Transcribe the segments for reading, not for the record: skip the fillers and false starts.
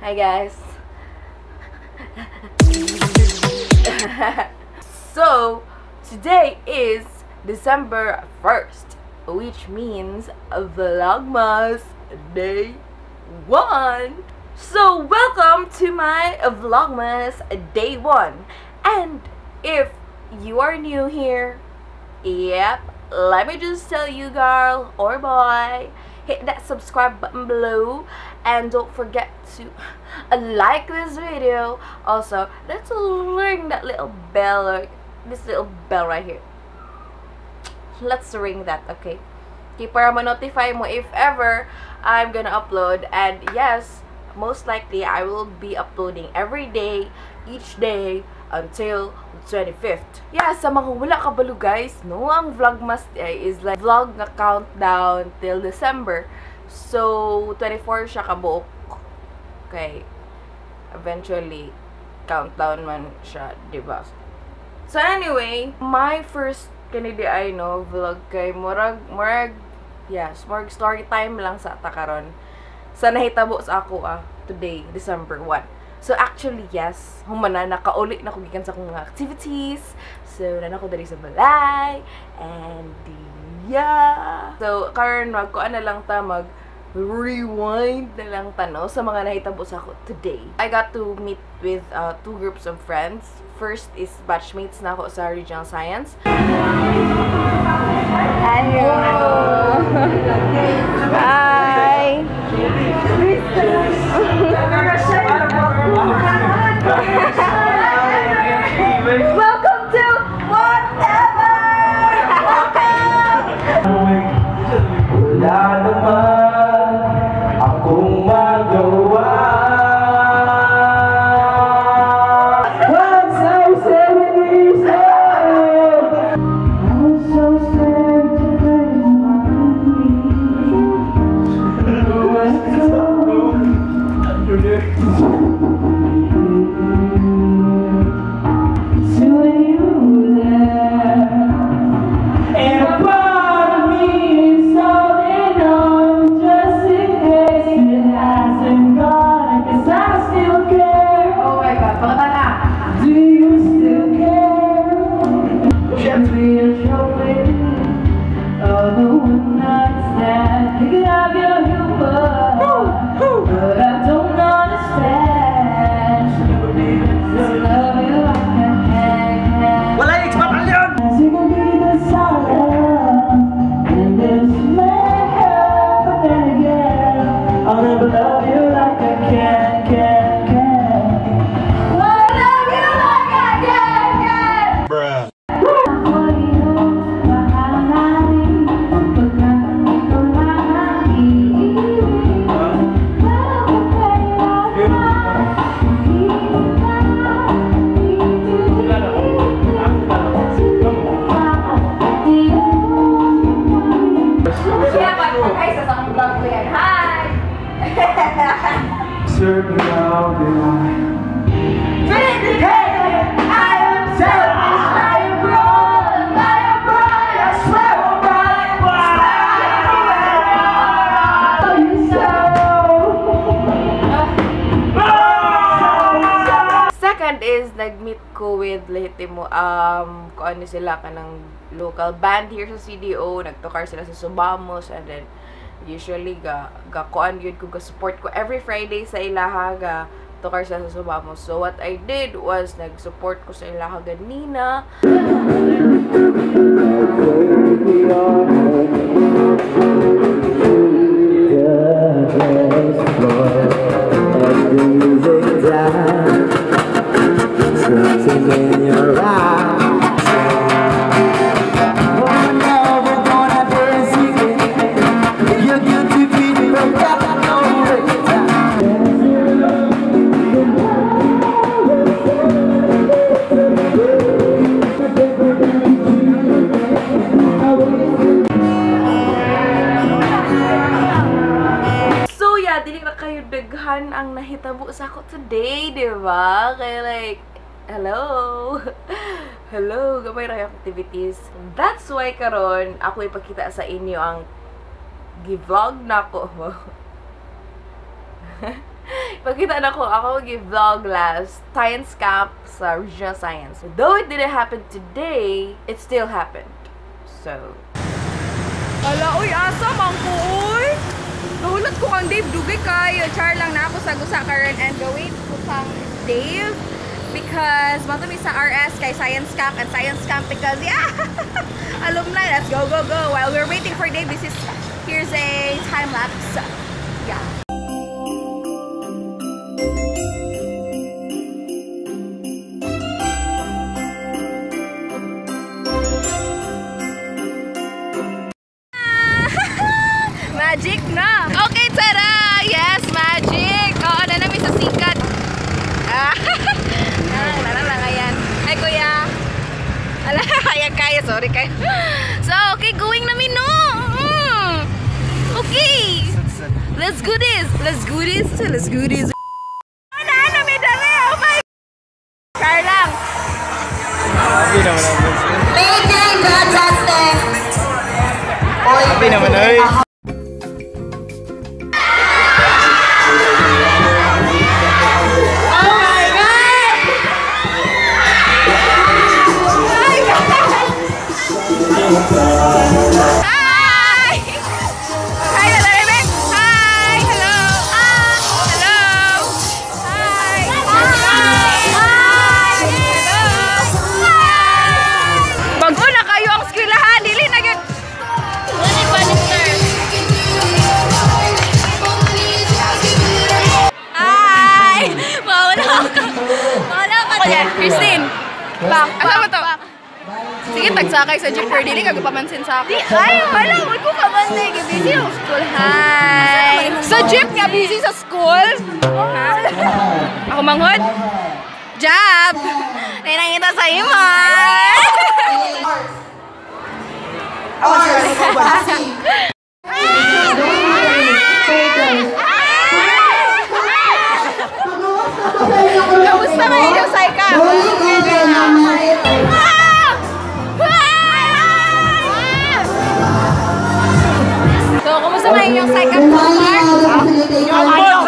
Hi guys. So, today is December 1st, which means Vlogmas Day 1. So, welcome to my Vlogmas Day 1. And if you are new here, yep, let me just tell you, girl or boy, hit that subscribe button below and don't forget to like this video. Also, let's ring that little bell, or this little bell right here. Let's ring that, okay? Okay, para ma-notify mo if ever I'm gonna upload. And yes, most likely I will be uploading every day, each day, until the 25th. Yeah, sa mga wala kabalo guys, no, ang Vlogmas is like vlog nga countdown till December. So, 24 siya kabuok. Okay. Eventually, countdown man siya, diba? So anyway, my first kani di ay no vlog kay murag yes, murag story time lang sa ta karon. Sa nahitabo sa ako today, December 1. So actually, yes, human na nakauli na ko gikan sa akong mga activities. So na ako diri sa balay and yeah. So karon magkuan na lang ta, mag rewind na lang ta no sa mga nahitabo sa ako today. I got to meet with two groups of friends. First is batchmates na ako sa Regional Science. Hello. Hi. Welcome to Whatever! Wala naman akong magawa. Once I was 7 years old, I was so scared to face my fears. To you there. And a part of me is holding on just in case it hasn't gone, 'cause I still care. Oh my God, pakita na! Do you still care? Should be a trophy of a one night stand. You can have your humor, but I don't understand. To love you like I can. Wala X-Battalion! As you can be the silence in this mayhem, but then again, I'll never love you like I can. I love you like I can! Bruh. Siya, pag-hi sa akong vlog ko yan. Hi! Certain now that I Vindicated! I am selfish! I am wrong! I am right! I swear I'm right! Love you so. Second is, nag-meet ko with Lehitimo, kung ano sila, kanang local band here sa CDO, nagtukar sila sa Subamos, and then, usually, ga kuan yun ko, ga support ko every Friday sa ilaha, ga tukar sila sa Subamos. So, what I did was, nag-support ko sa ilaha ganina. The dance floor and the music down. Something in your eyes. We're never gonna dance again. You're guilty feet, but got no reason. So yeah, dili na kayo daghan ang nahitabo sa ako today, di ba? Kaya like, hello! Hello, gamay ra yung activities. That's why karon ako ipakita sa inyo ang gi-vlog na ko. Pagkita na ko, ako gi-vlog last science camp sa Regional Science. Though it didn't happen today, it still happened. So, Ala, uy, asa man ko, uy. Nahulat ko kang Dave, dugay kayo. Char lang na ako sa gusa karon and go wait ko kang Dave because mato mi sa RS kay Science Camp and Science Camp because yeah, alumni, let's go, go, go. While we're waiting for Dave, this is here's a time lapse. Yeah. Magic na! Okay, tara! Yes, magic! Oo, na namin sa sikat. Ah, lang, lang, ayan. Hi, kuya! Ala, ayan kaya. Sorry kayo. So, okay, going namin, no? Okay! Let's do this! Let's do this! Let's do this! Ano, ano, may dali! Oh my! Car lang! Happy naman ang Making contestant. Happy naman ay. Oh my God! Hi, guys! Hi! Hi, hello, Rebe! Hi! Hello! Hello! Hi! Hi! Hi! Hello! Hi! Bago na kayo ang eskwelahan! Dili na gyud! Hi! Mawala ka! Mawala ka! Christine! Pak! Asa mo to? Sige, tagsakay sa jeep pero dili ka pamansin sa ako. Di, ay, wala. Wala ko kamansin. Busy ang school. Hi! Sa jeep nga, busy sa school? Ha? Ako manghod? Jab! Nainangita sa imo! Kamusta kayo inyong cycle? So, kumusta na inyong cycle so far?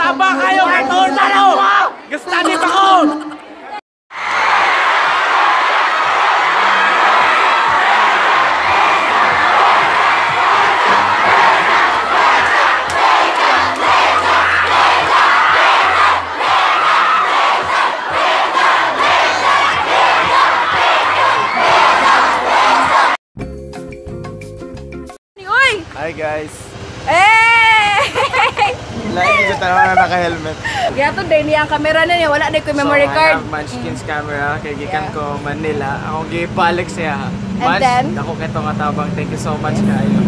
Saba kayo katon tanaw. Gastani pa ko. Uy! Hi guys. Eh! Lagi ko tanaw na naka-helmet. Gihatod din niya ang kamera na niya, wala na ko memory so, card. I have Munchkin's camera kay gikan ko Manila. Akong gibalik siya. And Munch, then? Ako kito nga tabang. Thank you so much kayo.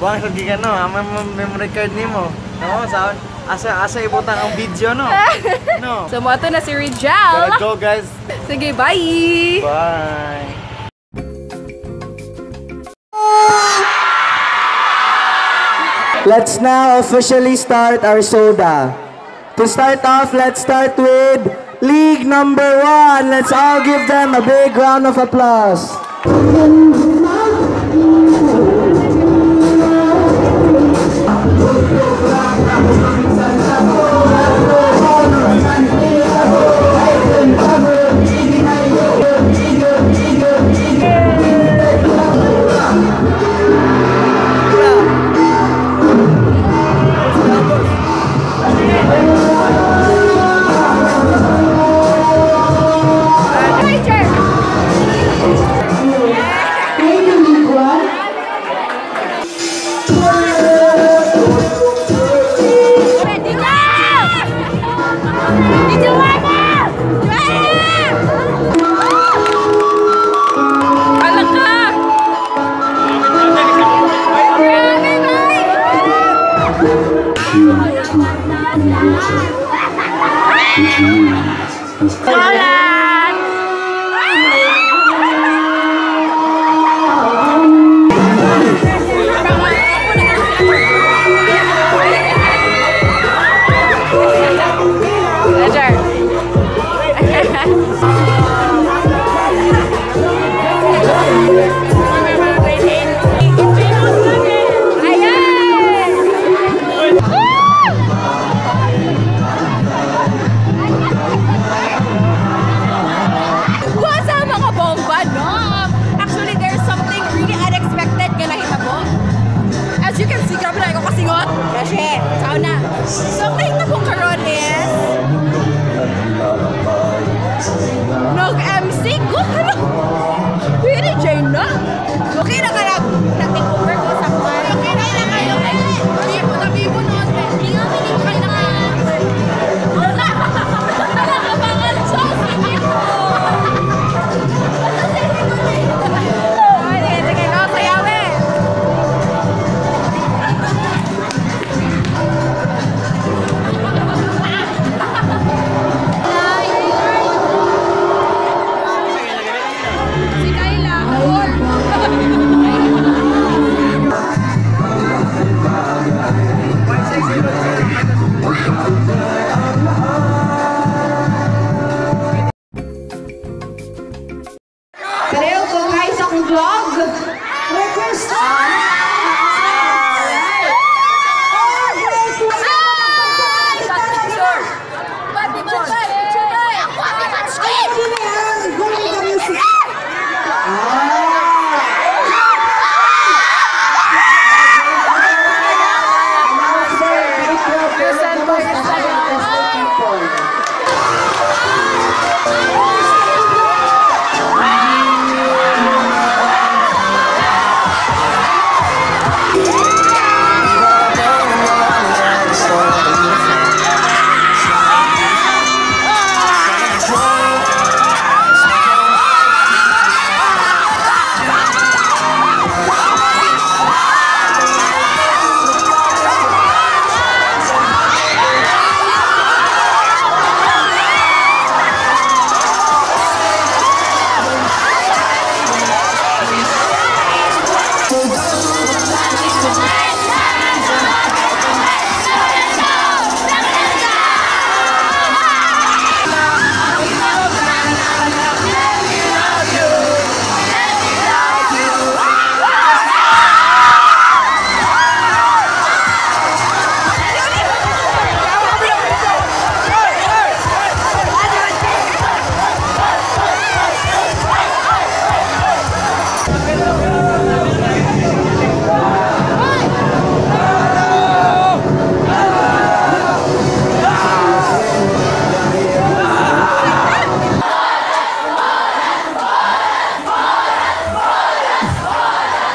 Buang sa gikan no, ang memory card nimo. No, sa asa ibutang ang video no. No. So, mo na si Rijal. Gotta go guys. Sige, bye! Bye. Let's now officially start our soda. To start off, let's start with League number 1. Let's all give them a big round of applause. Hi, Jer! Thank you, League 1. Ready na! Dito na! Alam ka! Grabe, bye! Human time in water, which means as Hola! Roger. Ayan! So, ang nahitabo karon is nag-MC ko. Ano? Pwede dyan na. Okay na ka nag-take over ko sa kwan. Okay na na kayo. Bibo na bibo noon. Okay na kayo. Nakakabangan siya sa bibo. Ay, sige, sige. No, sayaw eh. Si Kayla. Pareho ko guys akong vlog. Request. People.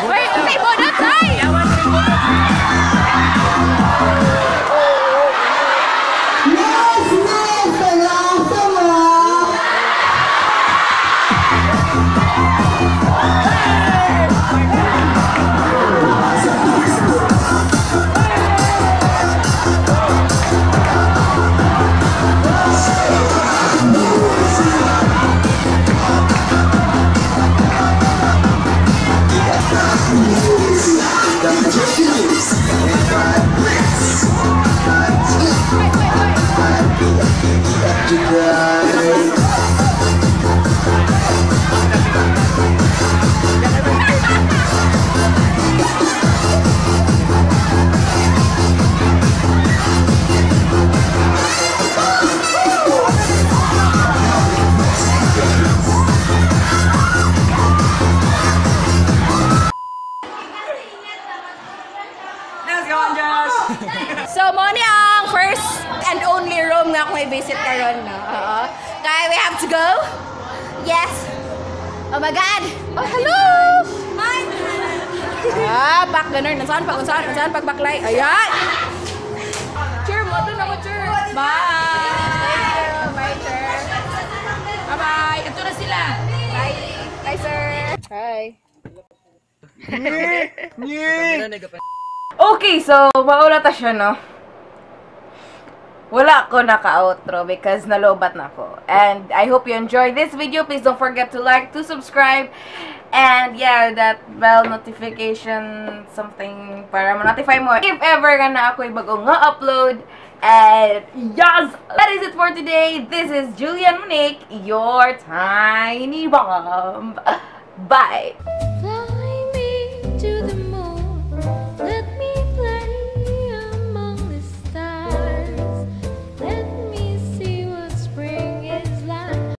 Wait, okay, bonus ay! Yes, yes, ang awesome ah. So, mo ni ang first and only room nga akong i-visit karon, no? Oo. Kaya we have to go. Yes. Oh my God! Oh, hello! Hi! Ah, pak ganun. Nasaan pag saan? Saan pagbaklay? Ayan! Cheer mo. Doon ako, cheer. Bye! Bye, cheer. Bye-bye. Ito na sila. Bye. Bye, sir. Hi. Okay, so maula ta siya, no? Wala ako naka-outro because nalobat na ako. And I hope you enjoyed this video. Please don't forget to like, to subscribe, and yeah, that bell notification something para ma-notify mo if ever nga na ako'y bagong nga upload. And yes, that is it for today. This is Julian Monique, your tiny bomb. Bye!